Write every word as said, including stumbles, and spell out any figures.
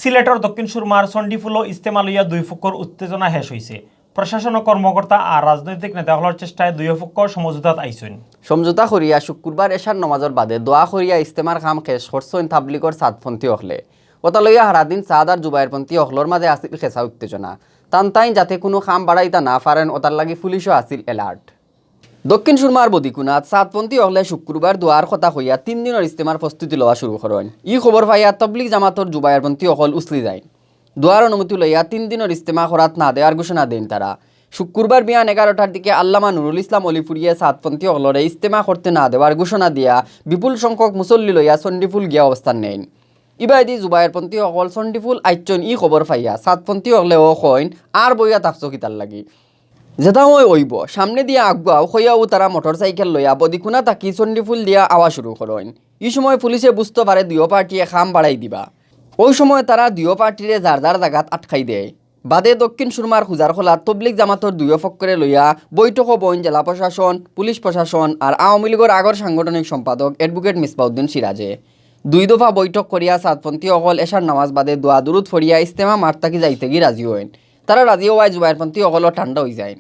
সিলেটর দক্ষিণ সুরমার চণ্ডীফুলো ইজতেমা লইয়া দুই পক্ষর উত্তেজনা হেষ অইছে। প্রশাসন ও কর্মকর্তা আর রাজনৈতিক নেতাসকলর চেষ্টায় দুইও পক্ষ সমঝোতাত আইছইন। সমঝোতা করিয়া শুক্রবার এশার নমাজর বাদে দোয়া করিয়া ইজতেমার কাম শেষ করছইন তাবলিগর সাদপন্থী অকলে। অতা লইয়া হারাদিন সাদ আর জুবায়েরপন্থী অকলর মাঝে আছিল খেছা উত্তেজনা। তান তাইন যাতে কুনু কাম বাড়াইতা না পারেন, অতার লাগি পুলিশও আছিল alert। দক্ষিণ সুরমার বদিকুনাত সাদপন্থী অকলে শুক্রবার দোয়ার কথা কইয়া তিন দিনর ইজতেমার প্রস্তুতি লওয়া শুরু করইন। ই খবর পাইয়া তবলিগ জামাতর জুবায়েরপন্থী অকল উছলি যাইন। দোয়ার অনুমতি লইয়া তিন দিনর ইজতেমা করাত না দেওয়ার ঘোষণা দেইন তারা। শুক্রবার বিয়ান এগারোটার দিকে আল্লামা নুরুল ইসলাম অলিপুরিয়ে সাদপন্থী অকলরে ইজতেমা করতে না দেওয়ার ঘোষণা দিয়া বিপুল সংখ্যক মুসল্লি লইয়া চণ্ডীফুল গিয়া অবস্থান নেইন। ইবায়দি জুবায়েরপন্থী অকল চণ্ডীফুল আইচ্ছইন ই খবর পাইয়া সাদপন্থী অকলেও কইন, আর বইয়া থাকছো কিতার লাগি? যেতা অয় অইবো, সামনে দিয়া আগুয়াও কইয়াউ তারা মোটরসাইকেল লইয়া বদিকুনা থাকি চণ্ডীফুল দিয়া আওয়া শুরু করইন। ই সময় পুলিশে বুঝতো পারে দুইও পার্টিয়ে কাম বাড়াই দিবা। অউ সময় তারা দুইও পার্টিরে যার যার জাগাত আটকাই দেয়। বাদে দক্ষিণ সুরমার খুজারখোলাত তবলিগ জামাতর দুইও পক্ষরে লইয়া বৈঠকও বইন জেলা প্রশাসন, পুলিশ প্রশাসন আর আওয়ামী লীগর আগর সাংগঠনিক সম্পাদক অ্যাডভোকেট মিসবাউদ্দিন সিরাজে। দুই দফা বৈঠক করিয়া সাদপন্থী অকল এশার নামাজ বাদে দোয়া দুরুদ ফড়িয়া ইজতেমা মাঠ থাকি যাইতেগি রাজি অইন। তারা রাজি অওয়ায় জুবায়েরপন্থী অকলও ঠান্ডা অইযাইন।